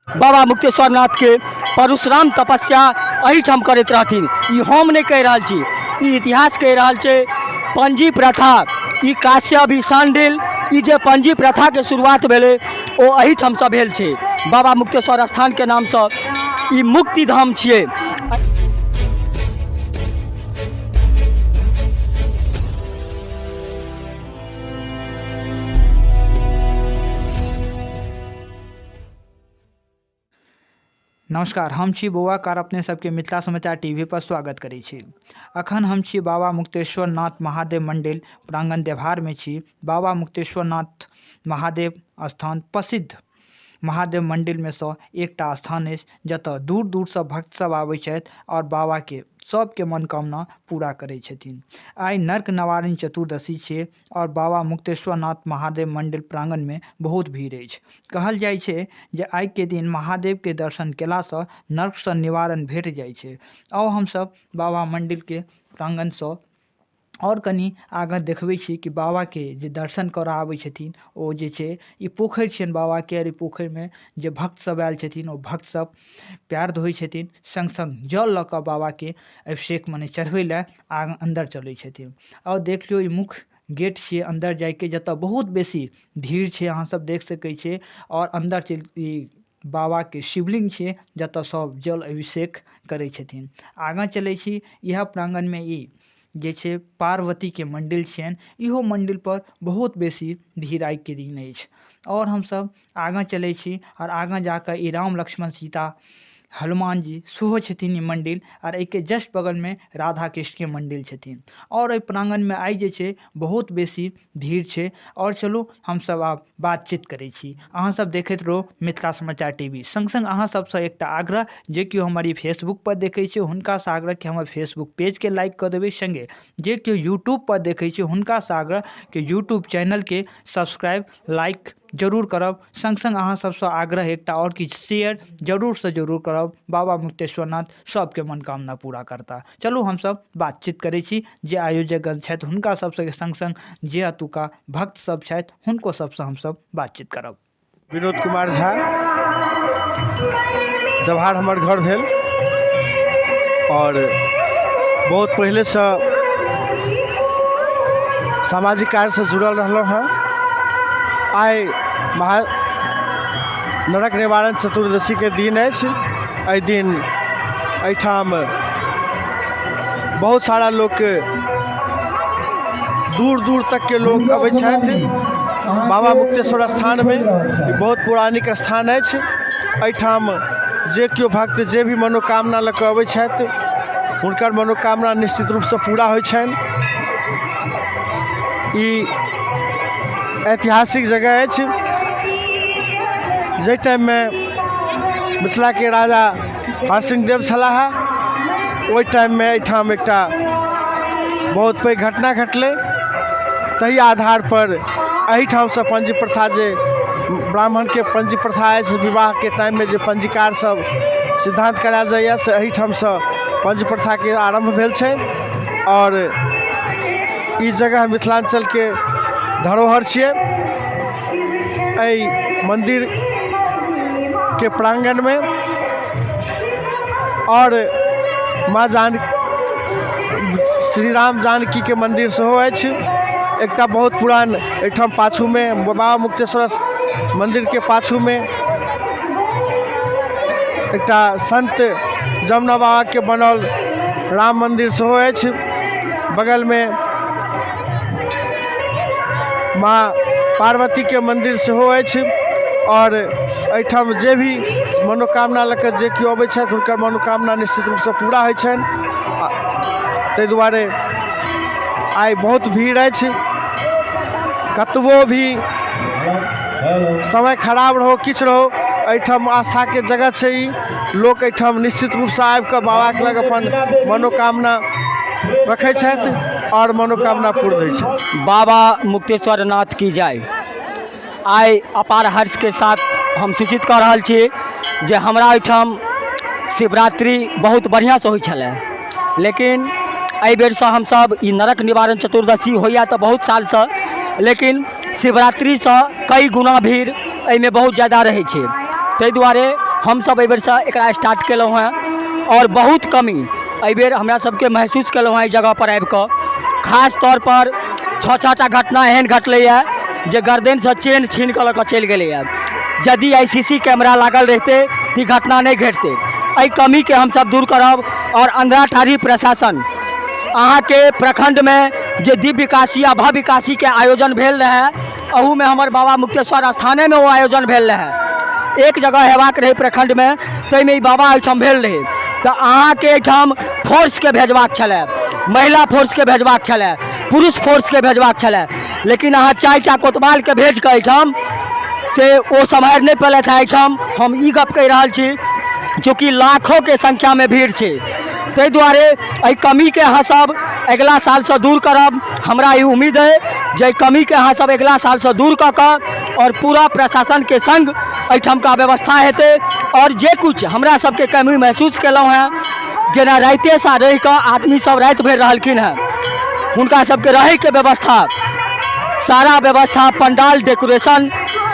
बाबा मुक्तेश्वर नाथके परशुराम तपस्या एहिठाम करैत रहथिन। ई हम नहि कहि रहल छी, ई इतिहास कहि रहल छै। पंजी प्रथा ई काश्यप ई शांडिल ई जे पंजी प्रथाके शुरुआत भेलै ओ एहिठामसँ भेल छै। बाबा मुक्तेश्वर स्थानके नामसँ ई मुक्तिधाम छियै। नमस्कार, हम छी बौआ कार, अपने सबके मिथिला समाचार टीवी पर स्वागत करै छी। अखन हम छी बाबा मुक्तेश्वर नाथ महादेव मंदिर प्रांगण देवहार में छी। बाबा मुक्तेश्वर नाथ महादेव स्थान प्रसिद्ध महादेव मंदिर में सँ एकटा स्थान अछि, जतऽ दूर दूर सँ भक्त सब आबै छथि आओर बाबा के सबके मनोकामना पूरा करै छथिन। आइ नर्क निवारण चतुर्दशी छियै आओर बाबा मुक्तेश्वर नाथ महादेव मंदिर प्रांगण में बहुत भीड़ अछि। कहल जाइ छै जे आइके दिन महादेवके दर्शन कयलासँ नर्कसँ निवारण भेट जाइ छै। आउ हमसभ बाबा मन्दिरके प्राङ्गणसँ आओर कनि आगाँ देखबै छी कि बाबाके जे दर्शन करऽ आबै छथिन ओ जे छै ई पोखरि छियनि बाबाके। आओर ई पोखरिमे जे भक्तसभ आयल छथिन ओ भक्तसभ पयर धोइ छथिन, सङ्ग सङ्ग जल लऽ कऽ बाबाके अभिषेक मने चढ़बै लए आगाँ अन्दर चलै छथिन। आओर देख लियौ ई मुख्य गेट छियै अन्दर जाइके, जतऽ बहुत बेसी भीड़ छै, अहाँ सब देख सकै छियै। आओर अन्दर चलि ई बाबाके शिवलिंग छै, जतऽ सब जल अभिषेक करै छथिन। आगाँ चलै छी, इएह प्राङ्गणमे ई जे छै पार्वतीके मन्दिर छियनि। इहो मन्दिरपर बहुत बेसी भीड़ आइके दिन अछि। आओर हमसब आगाँ चलै छी आओर आगाँ जाकऽ ई राम लक्ष्मण सीता हनुमान जी सेहो छथिन ई मन्दिर। आओर एहिके जस्ट बगलमे राधा कृष्णके मन्दिर छथिन। आओर एहि प्राङ्गणमे आइ जे छै बहुत बेसी भीड़ छै। आओर चलू हमसब आब बातचीत करै छी। अहाँ सब देखैत रहू मिथिला समाचार टीवी। सङ्ग सङ्ग अहाँ सबसँ एकटा आग्रह, जे केओ हमर ई फेसबुकपर देखै छै हुनकासँ आग्रह कि हमर फेसबुक पेजके लाइक कऽ देबै। सङ्गे जे केओ यूट्यूबपर देखै छै हुनकासँ आग्रह कि यूट्यूब चैनलके सब्सक्राइब लाइक जरूर करब। सङ्ग सङ्ग अहाँ सबसँ आग्रह एकटा आओर कि शेयर जरूरसँ जरूर करब। बाबा मुक्तेश्वरनाथ सबके मनोकामना पूरा करता। चलू हमसब बातचीत करै छी जे आयोजकगण छथि हुनका सबसँ, सङ्ग सङ्ग जे एतुका भक्त सब छथि हुनको सबसँ हमसब बातचीत करब। विनोद कुमार झा, देवहार हमर घर भेल आओर बहुत पहिलेसँ सामाजिक कार्यसँ जुड़ल रहलहुँ हँ। आइ महा नरक निवारण चतुर्दशीके दिन अछि। एहि दिन एहिठाम बहुत सारा लोक, दूर दूर तकके लोक अबै छथि बाबा मुक्तेश्वर स्थानमे। ई बहुत पौराणिक स्थान अछि। एहिठाम जे केओ भक्त जे भी मनोकामना लऽ कऽ अबै छथि हुनकर मनोकामना निश्चित रूपसँ पूरा होइ छनि। ई ऐतिहासिक जगह अछि। जाहि टाइममे मिथिलाके राजा हरसिंह देव छलाह ओहि टाइममे एहिठाम एकटा बहुत पैघ घटना घटलै। ताहि आधारपर एहिठामसँ पंजी प्रथा, जे ब्राह्मणके पंजी प्रथा अछि, विवाहके टाइममे जे पंजीकार सब सिद्धान्त करायल जाइए से एहिठामसँ पंजी प्रथाके आरम्भ भेल छै। आओर ई जगह मिथिलाञ्चलके धरोहर छियै। एहि मन्दिरके प्राङ्गणमे आओर माँ जानकी, श्री राम जानकीके मन्दिर सेहो अछि एकटा बहुत पुरान। एहिठाम पाछूमे बाबा मुक्तेश्वर मन्दिरके पाछूमे एकटा सन्त जमुना बाबाके बनल राम मन्दिर सेहो अछि। बगलमे माँ पार्वतीके मन्दिर सेहो अछि। आओर एहिठाम जे भी मनोकामना लऽ कऽ जे केओ अबै छथि हुनकर मनोकामना निश्चित रूपसँ पूरा होइ छनि। ताहि दुआरे आइ बहुत भीड़ अछि। कतबो भी समय खराब रहौ, किछु रहौ, एहिठाम आस्थाके जगह छै। ई लोक एहिठाम निश्चित रूपसँ आबि कऽ बाबाके लग अपन मनोकामना रखै छथि आओर मनोकामना पूर्ण होइ छै। बाबा मुक्तेश्वर नाथ की जय। आइ अपार हर्षके साथ हम सूचित कऽ रहल छी जे हमरा ओहिठाम शिवरात्रि बहुत बढ़िआँसँ होइ छलै, लेकिन एहि बेरसँ हमसभ ई नरक निवारण चतुर्दशी होइए तऽ बहुत सालसँ, लेकिन शिवरात्रिसँ कई गुना भीड़ एहिमे बहुत ज्यादा रहै छै। ताहि दुआरे हमसभ एहिबेरसँ एकरा स्टार्ट केलहुँ हेँ। आओर बहुत कमी एहिबेर हमरा सबके महसूस केलहुँ हेँ एहि जगहपर आबिकऽ। खास तौरपर 6 6टा घटना एहन घटलैए जे गर्दनिसँ चेन छीन कऽ लऽ कऽ चलि गेलैए। यदि आइ सी सी कैमरा लागल रहितै तऽ ई घटना नहि घटितै। एहि कमीके हमसभ दूर करब। आओर अंधराठाढ़ी प्रशासन, अहाँके प्रखण्डमे जे दिव्य काशी आ भव्य काशीके आयोजन भेल रहए, अहूमे हमर बाबा मुक्तेश्वर स्थानेमे ओ आयोजन भेल रहए। एक जगह हेबाक रहै प्रखण्डमे, ताहिमे ई बाबा एहिठाम भेल रहै। तऽ अहाँके एहिठाम फोर्सके भेजबाक छलए, महिला फोर्सके भेजबाक छलए, पुरुष फोर्सके भेजबाक छलए, लेकिन अहाँ 4टा कोतवालके भेज कऽ एहिठाम से ओ सम्हारि नहि पेलथि हेँ। एहिठाम हम ई गप कहि रहल छी, चूँकि लाखोके संख्यामे भीड़ छै, ताहि दुआरे एहि कमीके अहाँसभ अगिला सालसँ दूर करब। हमरा ई उम्मीद अइ जे एहि कमीके अहाँसभ अगिला सालसँ दूर कऽ कऽ आओर पूरा प्रशासनके सङ्ग एहिठामका व्यवस्था हेतै। आओर जे किछु हमरा सबके कमी महसूस केलहुँ हेँ, जेना रातिएसँ रहिकऽ आदमी सब राति भरि रहलखिन हेँ, हुनका सबके रहैके व्यवस्था, सारा व्यवस्था, पंडाल डेकोरेशन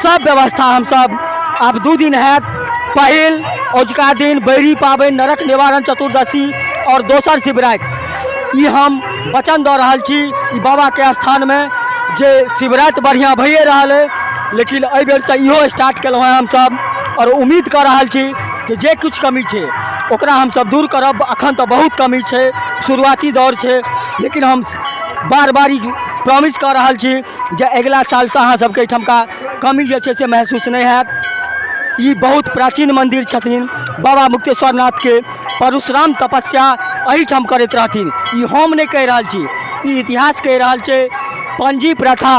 सब व्यवस्था हमसब आब 2 दिन हैत। पहिल औजका दिन बैरी पाबनि नरक निवारण चतुर्दशी आओर दोसर शिवराति, ई हम वचन दऽ रहल छी ई बाबाके स्थानमे जे शिवराति बढ़िआँ भइए रहल अइ, लेकिन एहि बेरसँ इहो स्टार्ट केलहुँ हेँ हमसब। आओर उम्मीद कऽ रहल छी कि जे किछु कमी छै ओकरा हमसब दूर करब। अखन तऽ बहुत कमी छै, शुरुआती दौर छै, लेकिन हम बार बार ई प्रॉमिस कऽ रहल छी जे अगिला सालसँ अहाँ सबके एहिठामका कमी जे छै से महसूस नहि हैत। ई बहुत प्राचीन मन्दिर छथिन बाबा मुक्तेश्वर नाथके। परशुराम तपस्या एहिठाम करैत रहथिन, ई हम नहि कहि रहल छी, ई इतिहास कहि रहल छै। पंजी प्रथा,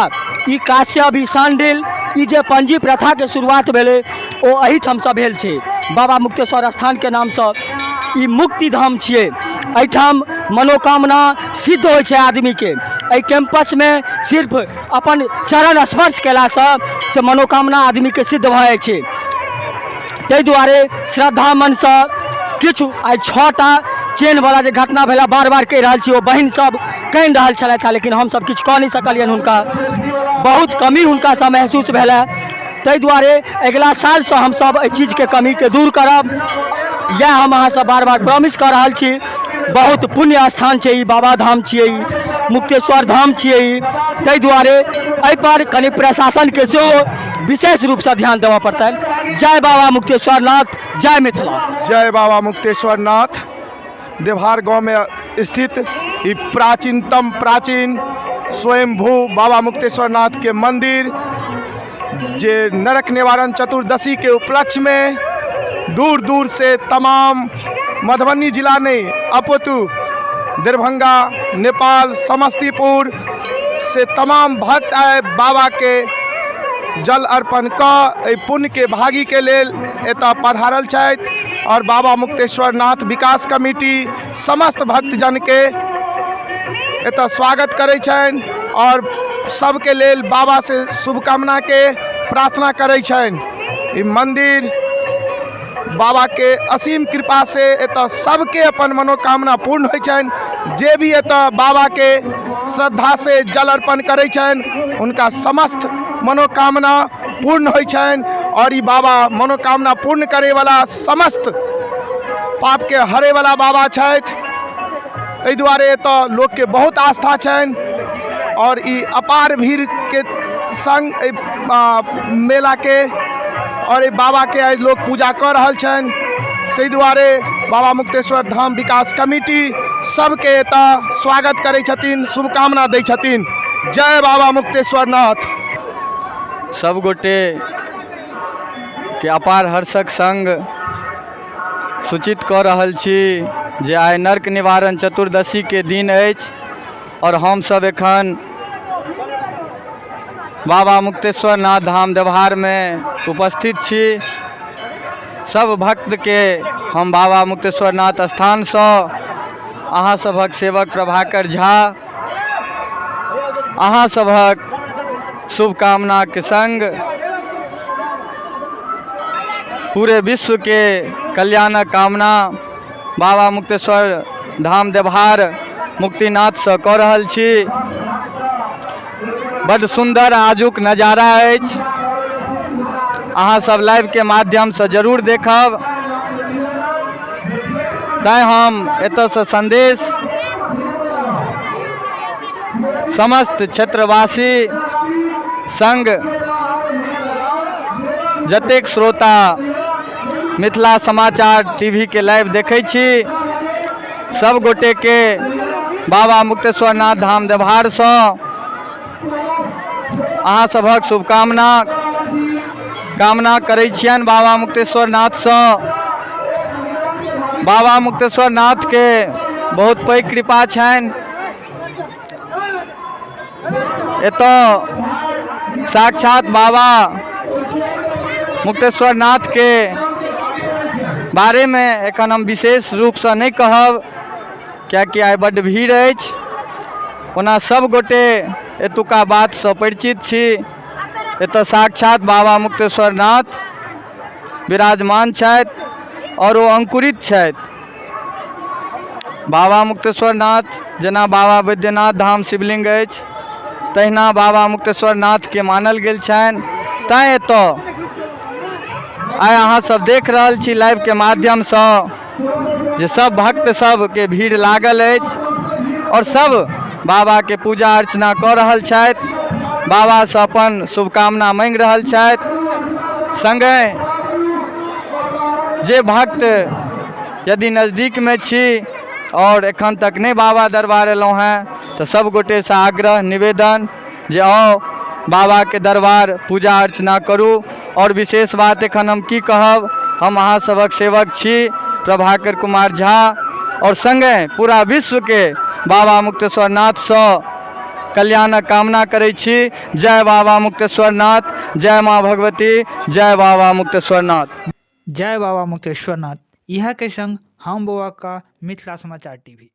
ई काश्यप, ई सांडिल, ई जे पंजी प्रथाके शुरुआत भेलै ओ एहिठामसँ भेल छै। बाबा मुक्तेश्वर स्थानके नामसँ ई मुक्तिधाम छियै। एहिठाम मनोकामना सिद्ध होइ छै आदमीके। एहि कैंपसमे सिर्फ अपन चरण स्पर्श कयलासँ से मनोकामना आदमीके सिद्ध भऽ जाइ छै। ताहि दुआरे श्रद्धा मनसँ किछु आइ 6टा चेनवला जे घटना भेला, बार बार कहि रहल छी, ओ बहिन सब कानि रहल छलथि हेँ, लेकिन हमसब किछु कऽ नहि सकलियनि हुनका। बहुत कमी हुनकासँ महसूस भेल। ताहि दुआरे अगिला सालसँ हमसब एहि चीजके कमीके दूर करब, इएह हम अहाँसँ बार बार प्रॉमिस कऽ रहल छी। बहुत पुण्य स्थान छै ई, बाबा धाम छियै ई, मुक्तेश्वर धाम छियै ई। ताहि दुआरे एहिपर कनि प्रशासनके सेहो विशेष रूपसँ ध्यान देबऽ पड़तनि। जय बाबा मुक्तेश्वर नाथ, जय मिथिला। जय बाबा मुक्तेश्वर नाथ। देवहार गाँवमे स्थित ई प्राचीनतम प्राचीन स्वयंभू बाबा मुक्तेश्वर नाथके मन्दिर जे नरक निवारण चतुर्दशीके उपलक्ष्यमे दूर दूर से तमाम मधुबनी जिला नहि अपितु दरभंगा, नेपाल, समस्तीपुर से तमाम भक्त आए बाबाके जल अर्पण कऽ एहि पुण्यके भागीके लेल एतऽ पधारल छथि। आओर बाबा मुक्तेश्वर नाथ विकास कमिटी समस्त भक्तजनके एतऽ स्वागत करै छनि आओर सबके लेल बाबा से शुभकामनाके प्रार्थना करै छनि। ई मन्दिर बाबाके असीम कृपासँ एतऽ सबके अपन मनोकामना पूर्ण होइ छनि। जे भी एतऽ बाबाके श्रद्धासँ जल अर्पण करै छनि हुनका समस्त मनोकामना पूर्ण होइ छनि। आओर ई बाबा मनोकामना पूर्ण करैवला, समस्त पापके हरैवला बाबा छथि। एहि दुआरे एतऽ लोकके बहुत आस्था छनि आओर ई अपार भीड़के सङ्ग एहि मेलाके आओर एहि बाबाके आइ लोक पूजा कऽ रहल छनि। ताहि दुआरे बाबा मुक्तेश्वर धाम विकास कमिटी सबके एतऽ स्वागत करै छथिन, शुभकामना दै छथिन। जय बाबा मुक्तेश्वर नाथ। सब गोटे के अपार हर्षक संग सूचित कऽ रहल छी जे आइ नर्क निवारण चतुर्दशीके दिन अछि आओर हमसभ एखन बाबा मुक्तेश्वर नाथ धाम देवहारमे उपस्थित छी। सब भक्तके हम बाबा मुक्तेश्वर नाथ स्थानसँ अहाँ सभक सेवक प्रभाकर झा अहाँ सभक शुभकामनाके सङ्ग पूरे विश्वके कल्याणक कामना बाबा मुक्तेश्वर धाम देवहार मुक्तिनाथसँ कऽ रहल छी। बड्ड सुन्दर आजुक नजारा अछि। अहाँसभ लाइवके माध्यमसँ जरूर देखब। तैँ हम एतयसँ सन्देश समस्त क्षेत्रवासी सङ्ग जतेक श्रोता मिथिला समाचार टीवीके लाइव देखै छी, सब गोटेके बाबा मुक्तेश्वर नाथ धाम देवहारसँ अहाँ सभक शुभकामना कामना करै छियनि बाबा मुक्तेश्वर नाथसँ। बाबा मुक्तेश्वर नाथके बहुत पैघ कृपा छनि। एतऽ साक्षात बाबा मुक्तेश्वर नाथके बारेमे एखन हम विशेष रूपसँ नहि कहब, किएकि आइ बड्ड भीड़ अछि। ओना सब गोटे एतुका बातसँ परिचित छी। एतऽ साक्षात बाबा मुक्तेश्वर नाथ विराजमान छथि आओर ओ अंकुरित छथि। बाबा मुक्तेश्वर नाथ जेना बाबा बैद्यनाथ धाम शिवलिंग अछि, तहिना बाबा मुक्तेश्वर नाथके मानल गेल छनि। तैँ एतऽ आइ अहाँ सब देख रहल छी लाइवके माध्यमसँ जे सब भक्त सबके भीड़ लागल अछि आओर सब बाबाके पूजा अर्चना कऽ रहल छथि, बाबासँ अपन शुभकामना माँगि रहल छथि। सङ्गहि जे भक्त यदि नजदीकमे छी आओर एखन तक नहि बाबा दरबार एलहुँ हेँ, तऽ सब गोटेसँ आग्रह निवेदन जे आउ बाबाके दरबार पूजा अर्चना करू। आओर विशेष बात एखन हम की कहब, हम अहाँ सभक सेवक छी प्रभाकर कुमार झा, आओर सङ्गे पूरा विश्वके बाबा मुक्तेश्वर नाथसँ कल्याणक कामना करै छी। जय बाबा मुक्तेश्वर नाथ, जय माँ भगवती, जय बाबा मुक्तेश्वर नाथ। जय बाबा मुक्तेश्वर नाथ। इएह के संग हम बौआ का मिथिला समाचार टीवी।